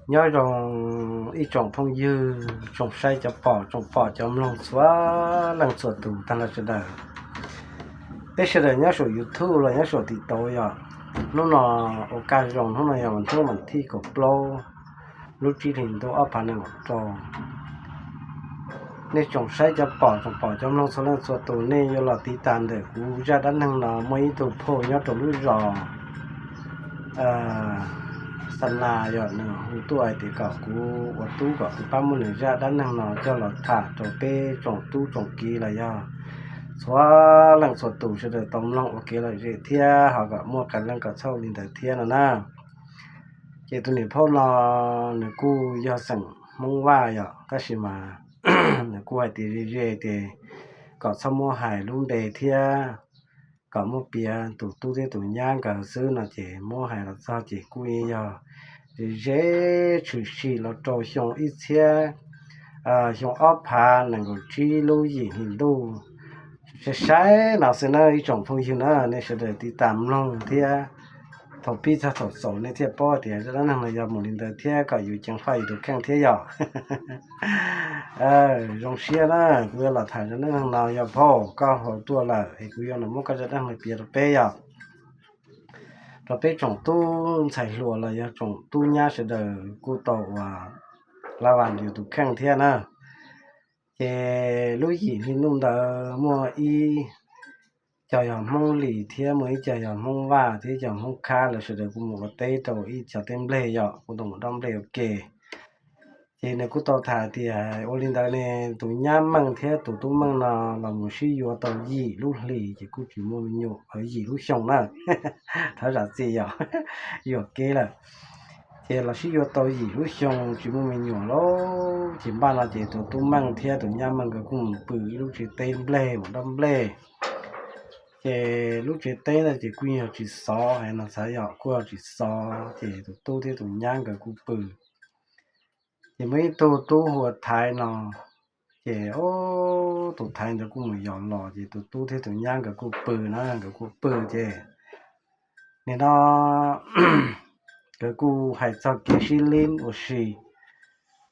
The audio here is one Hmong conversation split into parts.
Nyob zoo ib tsoom phooj ywg, tsoom saib cov pom, tsoom pom cov mloog txhua leej txhua tus tag nrho sawv daws. Peb sawv daws nyob saum YouTube los nyob saum TikTok yom. Hnub no ua kaj zoo, hnub no yog hnub vas thib kaum plaub lub tsib hlis ntuj ob phav nees nkaum rau. Nej tsoom saib cov pom, tsoom pom cov mloog txhua leej txhua tus, nej yuav los tiv tas ntawm kuv zaj dab neeg no. Muaj ib tug phauj nyob rau lub zos Xa Nas yog nws hu tuaj hais tias kom kuv ua tub kom kuv pab muab nws zaj dab neeg no coj los tham rau peb tsoom tub tsoom kiv los yog txhua leej txhua tus sawv daws tau mloog ua kev lom zem thiab ho kom muaj qee leej kom txhob li ntawd thiab no na. Ces tus niam phauj no nws kuj yog xeem Hmoob Vaj yom, tab sis mas nws kuj hais tias ze ze tias kom txhob muab hais lub npe thiab kom muab piav tus tub thiab tus nyab nkawd xwb no ces muab hais los txog ces kuj yog ze ze tshwm sim los rau xyoo ib txhiab, xyoo ob phav nees nkaum tsib lub yim hli ntuj. Saib saib no xwb na ib tsoom phooj ywg na, nej sawv daws tiv tas mloog thiab thaum pib txog thaum xaus nej thiaj paub tias zaj dab neeg no yog mus li ntawd thiab kom yus ceev faj yus tus kheej thiab yom. Zoo siab na, kuv yuav los tham zaj dab neeg no yog phauj koj hu tuaj lawm es kuv yuav los muab koj zaj dab neeg piav rau peb yom, rau peb tsoom tub ntxhais hluas los yog tsoom tub nyab sawv daws kuj tau uas lab vas yus tus kheej thiab na. Ces lub yim hli ntuj ntawd muaj ib co yog Hmoob Lis thiab muaj ib co yog Hmoob Vaj thiab ib co Hmoob Khab, lawv sawv daws kuj mus ua teb rau ib co teb nplej yom, kuj tau mus dob nplej ua ke. Ces nws kuj tau tham tias ua li ntawd ne, tus nyab Meej thiab tus tub Meej no los mus sib yuav tau yim lub hlis ces kuj tsis muaj me nyuam, yim lub xyoo na, thov zam txim yom, yuam kev lawm. Ces los sib yuav tau yim lub xyoo tsis muaj me nyuam lauj, ces npaj no ces tus tub Meej thiab tus nyab Meej nkawd kuj mus pw ib lub tsev teb nplej mus dob nplej. Ces lub tsev teb ntawd ces kuj yog tsis xov heev no xav yom, kuj yog tsis xov, ces tus tub thiab tus nyab nkawd kuj pw. Ces muaj ib tug tub hu ua Thaiv no, ces tus Thaiv ntawd kuj mus yos los ces tus tub thiab tus nyab nkawd kuj pw na, nkawd kuj pw ces nim no nkawd kuj hais txog kev sib lib ua si.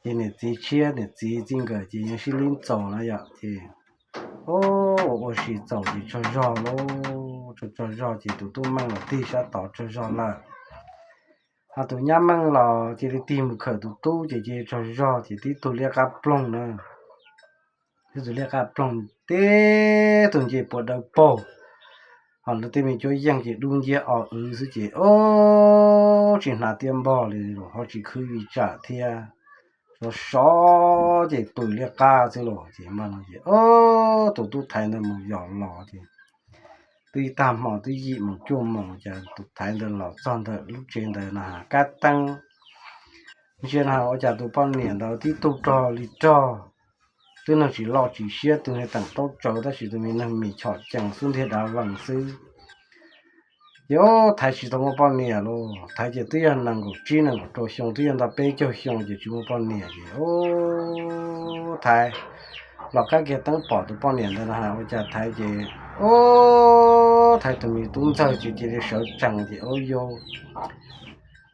Ces niam txiv tshiab niam txiv txij nkawm ces yeej sib lib txaus na yom, ces ua ua si txaus ces tsaug zog lauj, tsaug tsaug zog ces tus tub Meej los tig sab tod tsaug zog lawm. Ho tus nyab Meej los cia li tig mus khawm tus tub ces cia li tsaug zog ces tib tug liab qab ploog na, tib tug liab qab ploog, tib tug nce puas dawb paug, ho lawv tej me cuab yeej ces dub nciab o wv xwb ces ub tsis hnav tiab npog li los ho tsis khwv vim tsam thiab, sov sov ces pw liab qab xwb los ces mas no ces ub tus tub Thaiv ntawd mus yos los ces twb ib tag hmo twb yim moos cuaj moos ces tus Thaiv ntawd los txog ntawm lub tsev ntawd na kab teeb ntsia na ua cas tus poj niam ntawd tib tug rog li rog, twb neeg tsis loj tsis siab, tus niag teem taub tsaws tab sis tus me neeg mis chom cees xub ntiag dav vees xwb. Ces ub Thaiv tsis tau muaj poj niam lauj, Thaiv ces twb yog nees nkaum tsib nees nkaum rau xyoo, twb yog ntog peb caug xyoo ces tsis muaj poj niam ces ub Thaiv los kab kiag teeb pom tus poj niam ntawd na ua cas Thaiv ces ub Thaiv tus me tub ntxawg ces cia li sawv tsees ces ub yau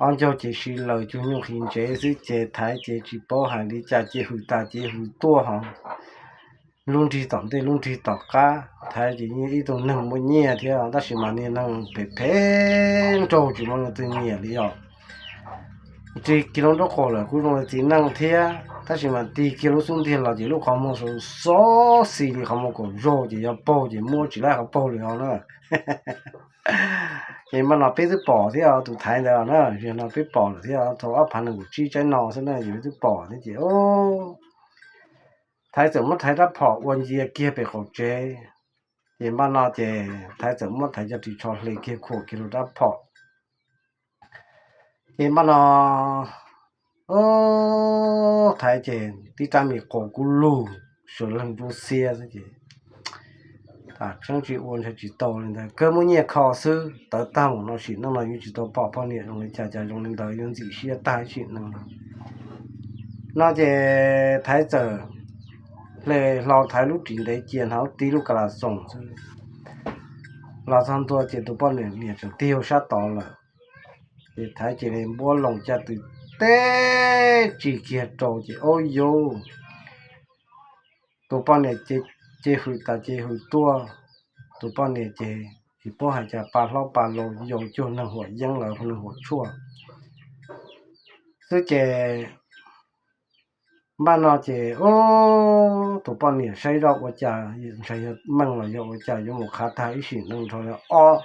ob ncaug ces si laws cug nyuj qhis ntsev xwb ces Thaiv ces tsis paub hais li cas ces hws tas ces hws tuaj ho lub nrig tom ntej lub nrig tom qab. Thaiv ces yeej ib tug neeg muaj nyiaj thiab tab sis mas niag neeg phem phem nraug tsis muaj leej twg nyiam li os. Tig kiag lub nraub qaum lawm kuj zoo li txiv neej thiab tab sis mas tig kiag lub xub ntiag los ces lub qhov muag xov xis li qhov muag kaum zaug ces yog paug ces muab tsis laib qhov paug li os na. Ces mas no peb twb pom thiab tus Thaiv ntawd na, no peb pom lawm thiab thaum ob phav nees nkaum tsib tsaib no xwb na yus twb pom thiab ces Thaiv txawm muab Thaiv rab phom ua ncia kiag pem qaum tsev. Ces npaj no ces Thaiv txawm muab Thaiv cov ris tsho hle kiag khuam kiag rau rab phom. Ces npaj no Thaiv ces tib rab me quas kub lug, sawv leeg nruab xiab xwb ces tseeb tsis ua ntshe tsis tau li ntawd, kawg muab nyiaj kho xwb, tawv tag mus no sim neej no yuav tsis tau pom poj niam zoo li cas, cas zoo li ntawd yuav ntxim siab tag sim neej no. No ces Thaiv txawm hle hlo Thaiv lub ris ntev cia hnav tib lub ka la xoos xwb los txog ntua ces tus poj niam niam tseem tig hauv sab tod lawm. Ces Thaiv cia li npuab loo caj tw teb tsis kiag rau ces ua rau tus poj niam ces hws tas ces hws tuaj. Tus poj niam ces tsis paub hais cas pa hlob pa laus yau cuag neeg huam yeeb los neeg huam tshuaj xwb ces npaj no ces tus poj niam saib zoj ua cas ntshai yog meej los yog ua cas yuav mus qhav tag ib sim neej nrho ob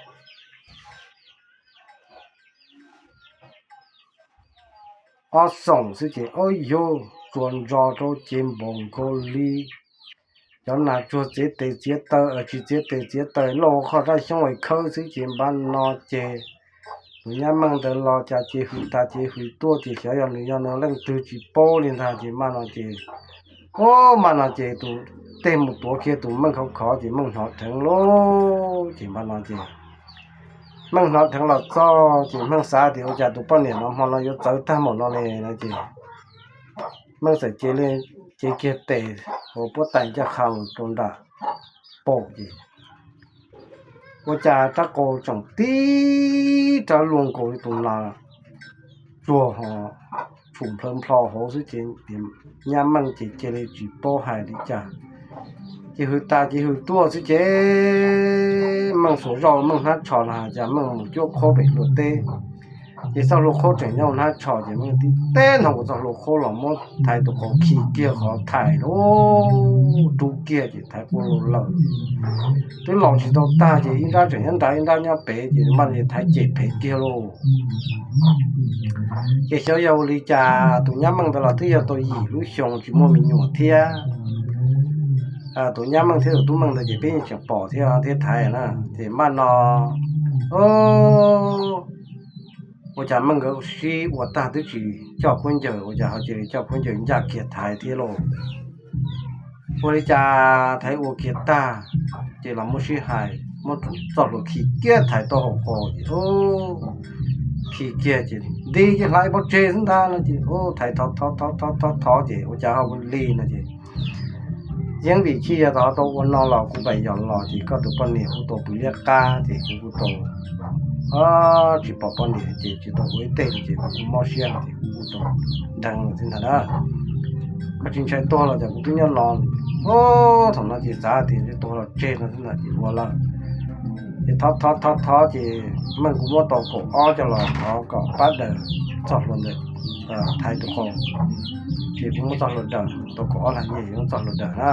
ob xoom xwb ces ua rau tsuas ntso rau ces npaum nkaus li cov nas tsuag txiav tes txiav taw, tsis txiav tes txiav taw, loj qhov raj xyoob es khawb xwb ces npaj no ces tus nyab meej ntawd los cas ces hws tas ces hws tuaj ces xyov yog nws yog nws leej twg tsis paub li ntag ces npaj no ces ua npaj no ces tus tej mus tuav kiag tus meej khov khov ces meej hnov dheev lauj ces npaj no ces meej hnov dheev los txog ces meej xav tias ua cas tus poj niam no hmo no yuav txawv tag npaum no li no ces meej txawm cev kiag tes ua puab tais ncaj qha mus rau nram paum ces ua cas rab qau tseem tib rab luaj nkaus li tus nas tsuag ho tshum nplhawv nplho hauv xwb ces nyab meej ces cia li tsis paub hais li cas ces hws tas ces hws tuaj xwb ces meej xuas zoj meej hnab tsho los cas meej mus cuab qhuab pem luag teb ces txoj hlua qhuab tseem nyob hnab tsho ces meej tib teb nrho ua txoj hlua qhuab los muab thaiv tus qau khi kiag qhov thaiv lub rub kiag ces thaiv quaj lawm ces twb los tsis tau tag ces ib nrab tseem nyob nrad ib nrab nyob pem ces npaj no ces thaiv cem phem kiag lauj. Ces xyov yog ua li cas tus nyab meej ntawd los twb yog tau yim lub xyoo tsis muaj me nyuam thiab. Tus nyab meej thiab tus tub meej ntawd ces peb yeej tseem pom thiab thiab thaiv na ces npaj no ua cas meej nkawd sib ua tag twb tsis coj khaub ncaws ua cas ho cia li coj khaub ncaws ncaj kiag thaiv thiab lauj. Ua li cas thaiv ua kiag tag ces los muab sib hais muab txoj hlua khi kiag thaiv taub hau qau ces khi kiag ces nti ces hlais pov tseg xwb ntag no ces thaiv thov thov thov thov ces ua cas ho ua li no ces yeej vim chij yog tau tau ua no los kuv pais yos los ces koj tus poj niam kuj tau pw liab qab ces kuv kuj tau tsis pom poj niam ces tsis tau ua ib teg ces kuv kuj mob siab no ces kuv kuj tau nreeg lawm xwb ntag na. Koj tsis ntshai tuag los cas kuv twb nyob no. Thaum no ces xav tias tuag los tseg no xwb ntag ces ua lawm ces thov thov thov thov ces meej kuv muab tau kaum ob coj los thov kom pab daws txoj hlua ntawd thaiv tus qau ces kuv muab txoj hlua daws tau kaum ob lag nyiaj ces muab txoj hlua daws na.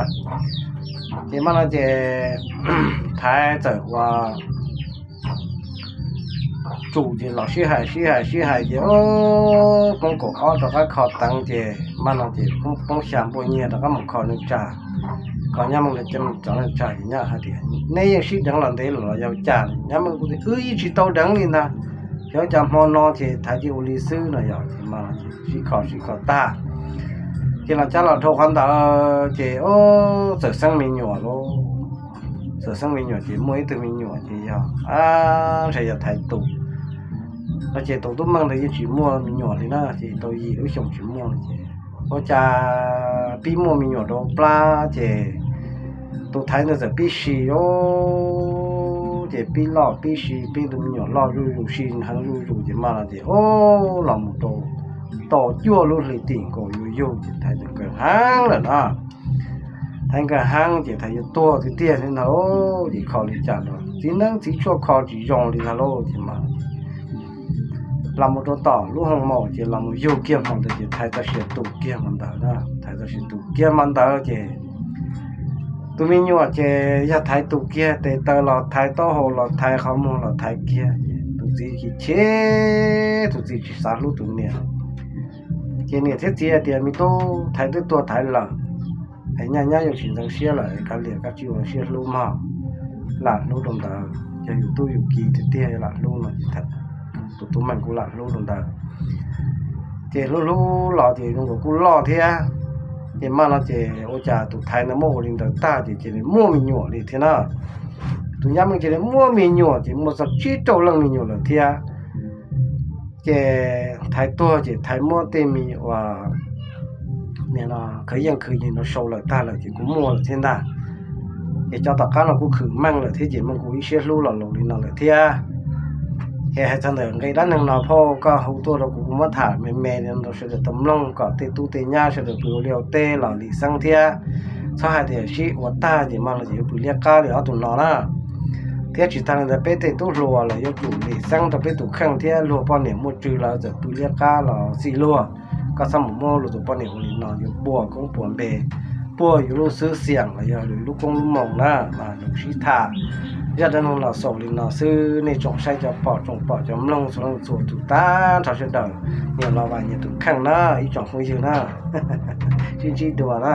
Ces npaj no ces thaiv txawm ua tsum ces los sib hais sib hais sib hais ces poob kaum ob rov qab kho teev ces npaj no ces poob xya npuaj nyiaj rov qab mus kho neej tsa, kho nyab meej cov neej tsa ces nyab hais tias neb yeej sib deev los ntev lawm los yog cas? Nyab meej kuj tias wb yeej tsis tau deev li ntag, xyov cas hmo no ces thaiv cia ua li xwb no yog ces sib kho sib kho tag ces los cab los dhau qhov ntawd ces txawm xeeb me nyuam lauj. Txawm xeeb me nyuam ces muaj ib tug me nyuam ces yog ntshai yog thaiv tus no ces tus tub meej ntawd yeej tsis muaj me nyuam li na ces tau yim lub xyoo tsis muaj li ces ua cas pib muaj me nyuam rau plab ces tus thaiv ntawd txawm pib si lauj. Ces pib loj pib si pib tus me nyuam loj zuj zus si heev zuj zus ces npaj no ces los mus rau tau cuaj lub hli tim nkaus yuav yug ces thaiv txawm nkawg heev lawm na. Thaiv nkawg heev ces thaiv yuav tuag tiag tiag li ntag lauj. Ces kho li cas los txiv neeb txiv tshuaj kho tsis zoo li ntag lauj ces mas los mus rau tom lub hoo maum ces los mus yug kiag hmo ntawd ces thaiv txoj sia tu kiag hmo ntawd na. Thaiv txoj sia tu kiag hmo ntawd ces tus me nyuam ces yog thaiv tu kiag tes taw los thaiv taub hau los thaiv qhov muag los thaiv kiag ces tus txiv chim chim, tus txiv tsis xav hlub tus niam. Ces niam thiab txiv hais tias me tub, thaiv twb tuag thaiv lawm es nyaj nyab yuav tsis ntxeev siab lawm, kav liam koj tsis ua siab hlub mog, lam hlub rau ntawd, yog yus tub yus ki tiag tiag lam hlub no ces tus tub meej kuj lam hlub rau ntawd. Ces hlub hlub los ces zoo nkaus kuj loj thiab. Ces mas no ces ua cas tus thaiv ntawd muab ua li ntawd tag ces cia li muaj me nyuam li thiab na. Tus nyab meej cia li muaj me nyuam ces muaj txog tsib rau leej me nyuam lawm thiab. Ces thaiv tuag ces thaiv muab tej me uas khwv yeej khwv yim no sau lawm tag lawm ces kuj muaj lawm thiab ntag. Ces cov tom qab no kuj khwv meej lawm thiab ces meej kuj ib siab hlub los laus li no lawm thiab. Ces hais txog ntawm nqe dab neeg no phauj, koj hu tuaj rau kuv, kuv muab tham me me rau sawv daws tau mloog kom tej tub tej nyab sawv daws pw ua liaj ua teb los lim xeeb thiab. Txhob hais tias sib ua tag ces mas los yuav pw liab qab li ob tug no na. Thiab tsis tas li ntawd peb tej tub hluas los yuav tsum lim xeeb rau peb tus kheej thiab, luag poj niam muaj tswv lawm txawm pw liab qab los xij luag. Koj txhob mus muab luag tus poj niam ua li no, yuav puas koob puas npe, puas yus lub xwb xiam los yog yus lub koob lub moo na. Mas sib tham zaj dab neeg los xaus li no xwb, nej tsoom saib cov pom tsoom pom cov mloog txhua leej txhua tus tag nrho sawv daws, nyias los vam nyias tus kheej na ib tsoom phooj ywg na. Sib ntsib dua na.